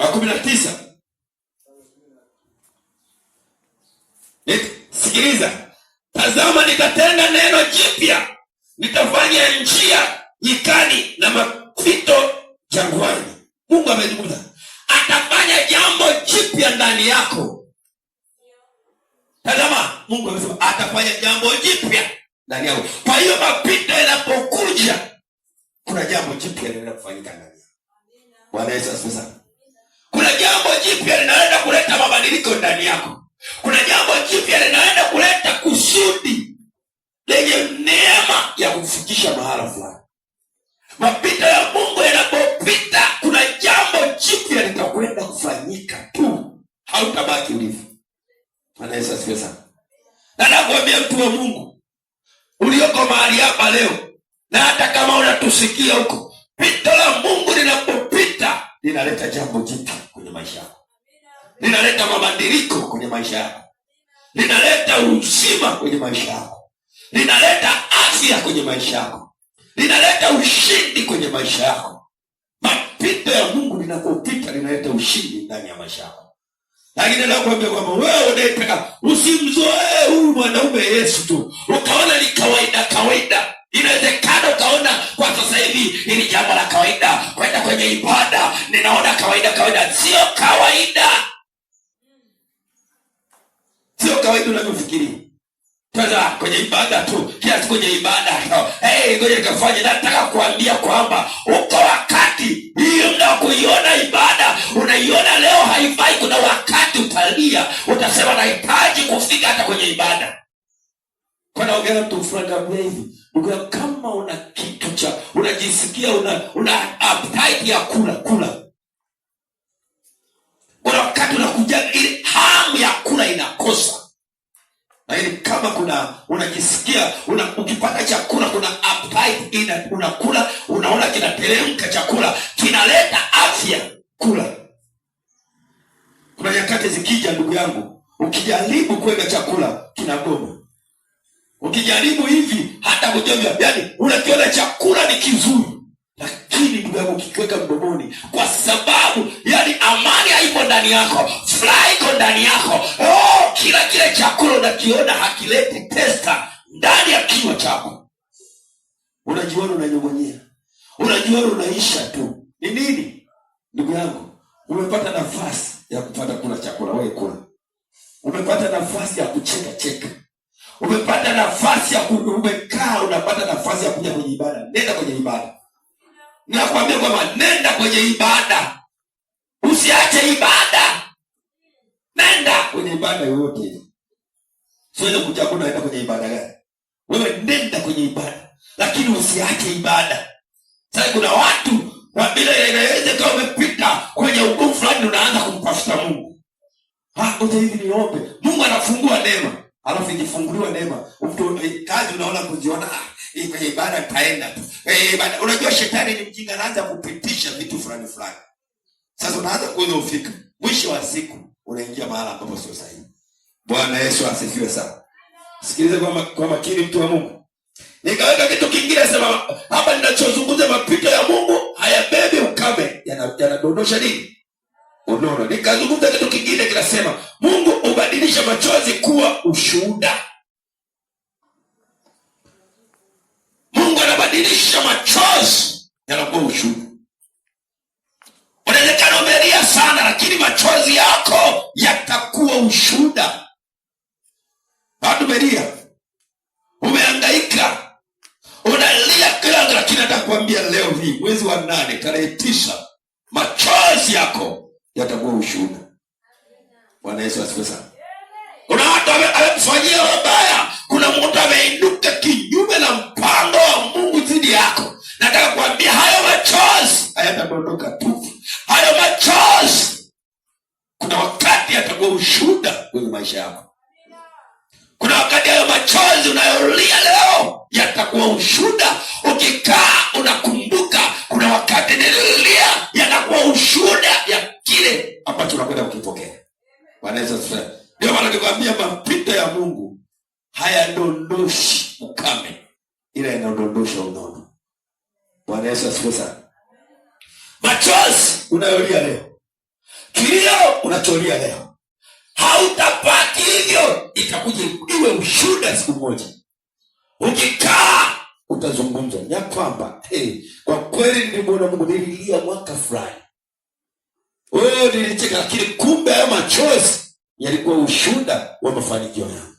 Wa 19. Sikiliza, tazama, nitatenda neno jipya, nitafanya njia nyikani na mapito jangwani. Mungu amezungumza, atafanya jambo jipya ndani yako. Tazama, Mungu amesema atafanya jambo jipya ndani yako. Kwa hiyo mapito yanapokuja, kuna jambo jipya linaenda kufanyika ndani yako. Bwana Yesu asifiwe sana. Kuna jambo jipya linaenda kuleta mabadiliko ndani yako. Kuna jambo jipya linaenda kuleta kusudi lenye neema ya kufikisha mahala fulani. Mapito ya Mungu yanapopita, kuna jambo jipya litakwenda kufanyika tu, hautabaki ulivyo. Bwana Yesu asifiwe sana. Na nakwambia mtu wa Mungu ulioko mahali hapa leo, na hata kama unatusikia huko, pito la Mungu linapopita linaleta jambo jipya kwenye maisha yako, linaleta mabadiliko kwenye maisha yako, linaleta uzima kwenye maisha yako, linaleta afya kwenye maisha yako, linaleta ushindi kwenye maisha yako. Mapito ya Mungu linapopita linaleta ushindi ndani ya maisha yako. Lakini nakwambia kwamba wewe unayetaka usimzoee huyu mwanaume Yesu tu ukaona ni kawaida kawaida. Inawezekana ukaona kwa sasa hivi hili jambo la kawaida, kwenda kwenye ibada ninaona kawaida kawaida. Sio kawaida, sio kawaida unavyofikiria. Sasa kwenye ibada tu, kila siku kwenye ibada hey, ngoja nikafanye. Nataka kuambia kwamba uko wakati hiyo muda wa kuiona ibada unaiona leo haifai. Kuna wakati utalia, utasema nahitaji kufika hata kwenye ibada. Kwa naongea mtu fulani kaambia hivi, ndugu, kama una kitu cha unajisikia una appetite ya kula kula, kuna wakati unakuja ile hamu ya kula inakosa. Lakini kama kuna unajisikia ukipata chakula kuna appetite ina, unakula unaona kinateremka chakula kinaleta afya, kula. Kuna nyakati zikija, ndugu yangu, ukijaribu kuweka chakula kinagoma. Ukijaribu hivi hata kujonja, yani unakiona chakula ni kizuri, lakini ndugu yangu ukikiweka mdomoni, kwa sababu yani amani haipo ndani yako, furaha iko ndani yako. Oh, kila kile chakula unakiona hakileti testa ndani ya kinywa chako, unajiona unanyong'onyea, unajiona unaisha tu. Ni nini ndugu yangu? Umepata nafasi ya kupata kula chakula, wewe kula. Umepata nafasi ya kucheka cheka, umepata nafasi ya umekaa, unapata nafasi ya kuja kwenye ibada. Nenda kwenye ibada. Nakwambia kwamba nenda kwenye ibada, usiache ibada, nenda kwenye ibada yoyote ile. Siwezi kuchagua naenda kwenye ibada gani. Wewe nenda kwenye ibada, lakini usiache ibada. Sasa kuna watu wa bila, inaweza kama umepita kwenye ugumu fulani, unaanza kumtafuta Mungu. Ngoja hivi niombe. Mungu anafungua neema. Alafu ikifunguliwa neema, mtu kazi unaona kujiona, hii kwenye ibada nitaenda tu. Ibada. Unajua shetani ni mjinga, anaanza kupitisha vitu fulani fulani. Sasa unaanza kudhoofika. Mwisho wa siku unaingia mahala ambapo sio sahihi. Bwana Yesu asifiwe sana. Sikiliza kwa makini mtu wa Mungu. Nikaweka kitu kingine, sema hapa ninachozungumza, mapito ya Mungu hayabebi ukame, yanadondosha nini? Unono. Nikazungumza kitu kingine kinasema Mungu hubadilisha machozi kuwa ushuhuda. Mungu anabadilisha machozi yanakuwa ushuhuda. Unawezekana umelia sana, lakini machozi yako yatakuwa ushuhuda. Bado umelia, umehangaika, unalia kila, lakini nataka kuambia leo hii mwezi wa 8 tarehe 9, machozi yako yatakuwa ushuhuda. Bwana Yesu asifiwe sana. Kuna watu amekufanyia mabaya, kuna mtu ameinuka kinyume na mpango wa Mungu dhidi yako. Nataka kuambia hayo machozi hayatadondoka tu. Hayo machozi kuna wakati yatakuwa ushuhuda kwenye maisha yako. Kuna wakati hayo machozi unayolia leo yatakuwa ushuhuda. Ukikaa unakumbuka kuna wakati nililia, yatakuwa ushuhuda ya kile ambacho unakwenda kukipokea. Bwana Yesu asifiwe. Ndio maana nikwambia mapito ya Mungu hayadondoshi ukame, ila yanadondosha unono. Bwana Yesu asifiwe sana. Machozi unayolia leo, Kilio unacholia leo hautabaki hivyo, itakuja iwe ushuhuda siku moja. Ukikaa utazungumza ya kwamba hey, kwa kweli nilimwona Mungu, nililia mwaka fulani, wewe nilicheka, lakini kumbe hayo machozi yalikuwa ushuhuda wa mafanikio yangu.